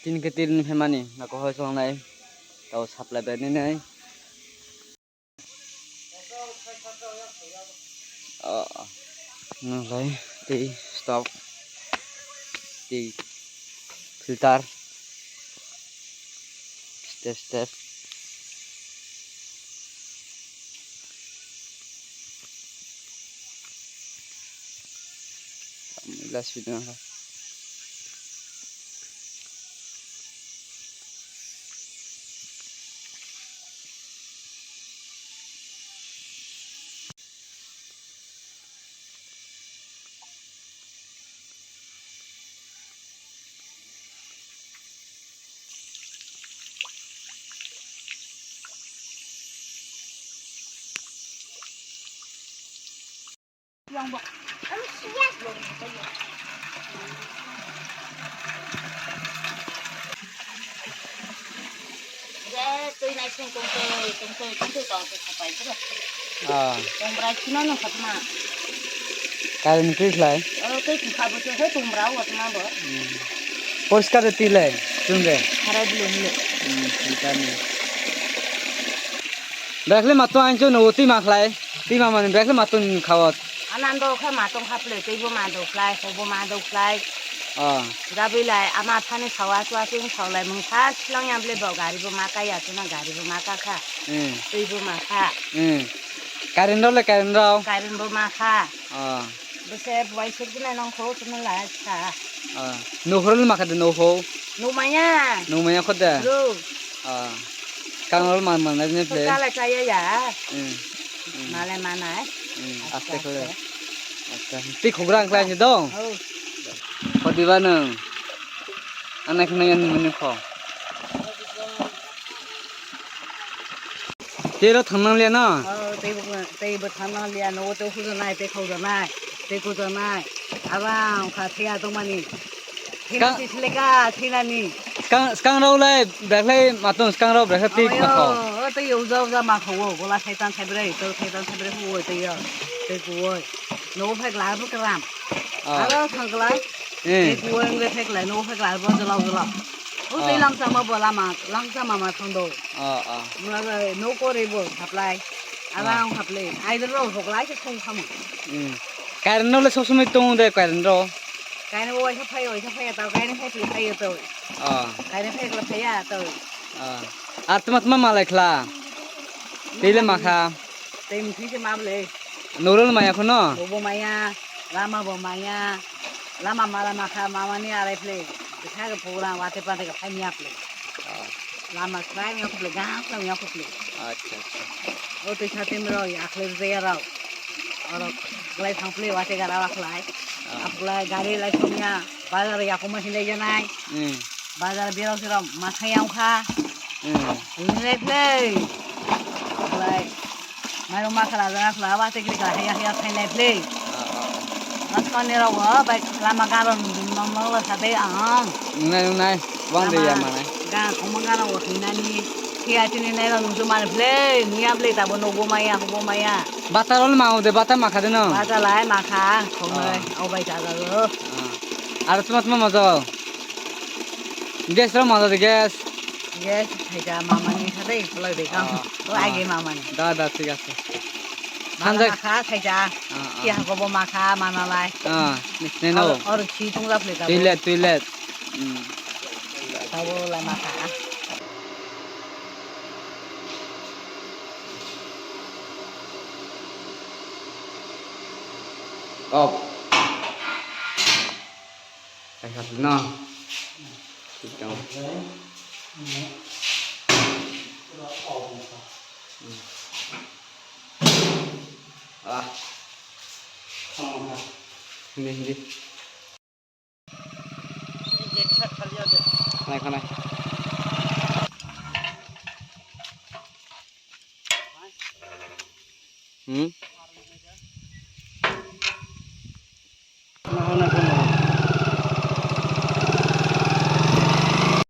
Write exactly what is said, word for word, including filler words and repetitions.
Tin ke tin phaimani nako hoi songnai. Tao supply bai nini. Oh, nang lai tei stock, tei filter, step step. Last video. Ah. Current twi khlai? Hmm. Poriskar de twi lai, chwng de? Hmm, twi kani. Brakle matung ang chwng nugo twi ma khlai, twi ma mani brakle matung khawa. Anando khe matung khaple, twibo ma do khlai, hobo ma do khlai. Ah. Jabwi lai, ama thani sawa chwa chwng saulai mung kha, silang ya ble bo gari bo ma kaya, chwng gari bo ma ka kha. Hmm. Twibo ma kha. Hmm. Current rok le current rok? Current bo ma kha. Ah. Bese buai sik dinai nong kho tini lai sa. Ah. Nuhur ma kha de nuhur. Numaya. Numaya kho de. Ru. Ah. Kang rol man man nai ne ple. Kala chaya ya. Hmm. Hmm. Male manai. Hmm. Aste aste kho. Aste. Aste. Ti khogra ang klai ni dong. Oh. Khodiba nang. Anai khna yan mani kho. Tei ro thang nang liya na? Oh, tei bo, tei bo thang nang liya, no, tei hujo nai, tei khaujo nai, tei kujo nai. Aba ang kha thia tong mani. Thina Skang- ti sile ka, thina ni. Skang, skang rau lai, brak lai matung skang rau brak lai tik ma kho. Oh, tei uja uja ma kho, gola saitan sabre, to saitan sabre hu, tei yo, tei kuoi. No phek la bu kram. Ah. Aro thang kla. Eh. Tei kuoi nge phek la, no phek la bu jala jala. O tei langchama bo lama, langchama ma thangdo. Ah, ah. Mula ga no kore bo supply. Ah. Abang supply. Ai do lo hoklai se thong khamo. Hmm. Current no le sob somoi tong de current ro. Current bo waisa phai, waisa phai ta, current phai phai phai to. Ah. Current phai phai phai to. Ah. Ar tma tma malai khla. Tei le makha. Tei mukhi se ma ble. Norol maya khono? Bobo maya, lama bo maya, lama mala makha, mama ni arai phle. Bikha ke program wate pate ke phai miya phle. Ah. Lama khlai miya phle, gam khlai miya phle. Acha, acha. O tei sa tem rao, ya khlai re ya rao. Oro khlai thang phle, wate ga rawa khlai. Ah. Aplai gari lai thong ya, bazar ya koma hinai janai. Hmm. Bazar berao sirao mathai yang kha. Hmm. Hinai phle. Khlai. Mairung ma khala jana khala, wa te kiri khala, haya, haya, khainai phle. Ah, ah. Mas kani rok wo, bai lama garo nung nung nung lo sa dei ang. Nungnai, nungnai. Wang de ya manai. Ga, omang garo wo hinani. Kiya chini nai rok nung tu mani phle. Niya phle tabo no bo maya, bo maya. Bata rol ma de, bata ma kha de no. Bata lai ma kha, khongnai, ah, o bai ta ga go. Ah. Ar tma tma ma jo. Gas rok ma jo de gas. Gas thaija mamani sa dei, phlai dei kam. Ah, o ah. Age mamani. Da, da, thik ase. Mala sanjak makha thaija. Ah, ah. Ki hago bo makha manalai. Ah, ni, ni no. Or, or si tungja phle ta bo. Toilet, toilet. Hmm. Tabo lai makha. Off. Khai kha no. Thik tong. Ah. Hindi, hindi. Khanai, khanai. Hmm?